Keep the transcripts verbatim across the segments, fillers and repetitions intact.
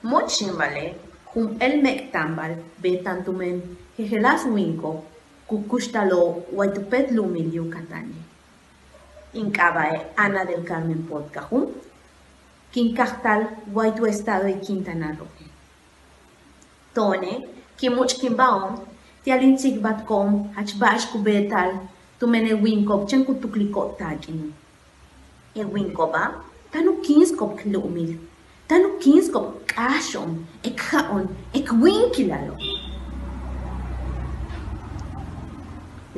Much xíimbale' jump'éel méek'táambal beeta'an tumen jejeláas wíiniko'ob ku kuxtalo'ob way tu péet lu'umil Yucatane'. In k'aaba'e' Ana del Carmen Potcajum, kin kajtal way tu estado de Quintana Roo. To'one' kin much'kiinba'on ti'al in tsikbaltiko'on jach ba'ax ku beeta'al tumen e wíiniko'ob chéen ku tukliko'ob taak'ino'. E wíiniko'oba' táan u kíinsiko'ob k lu'umil, táan u kíinsiko'ob k k'áaxo'on, e k ja'o'on, e k wíinkilalo'.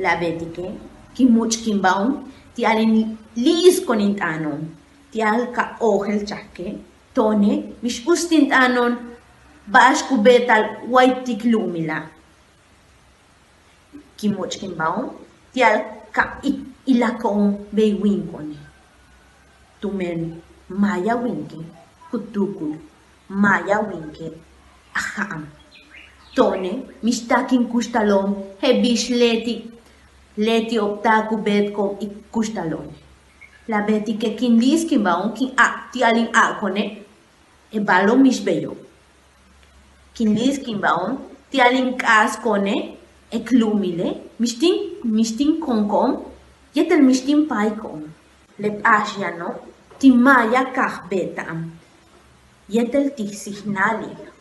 La beetike' kin much'kiinba'on ti'al in líi'sko'on in t'aano'on ti'al ka óojel chajke'. To'one' mix uts tin t'aano'on ba'ax ku beeta'al way ti' k lu'umila'. Kin much'kiinba'on ti'al ka ilako'on bey wíiniko'one'. Tumen maaya wíinike' ku tuukul, maaya wíinike' a ja'am. To'one' mix taak in kuxtalo'on je'el bix leti' leti'ob taak u beetiko'ob ik kuxtalo'one'. La beetike' kin líi'skiinba'on kin a' ti'al in a'ako'one' e ba'alo' mix beyo'. Kin líi'skiinba'on ti'al in k'a'asko'one' e k lu'umile' mix tin mix tin koonko'on yéetel mix tin páayko'on. Le p'áax yano' ti' maaya kaaj beeta'an yéetel ti' síijnali'.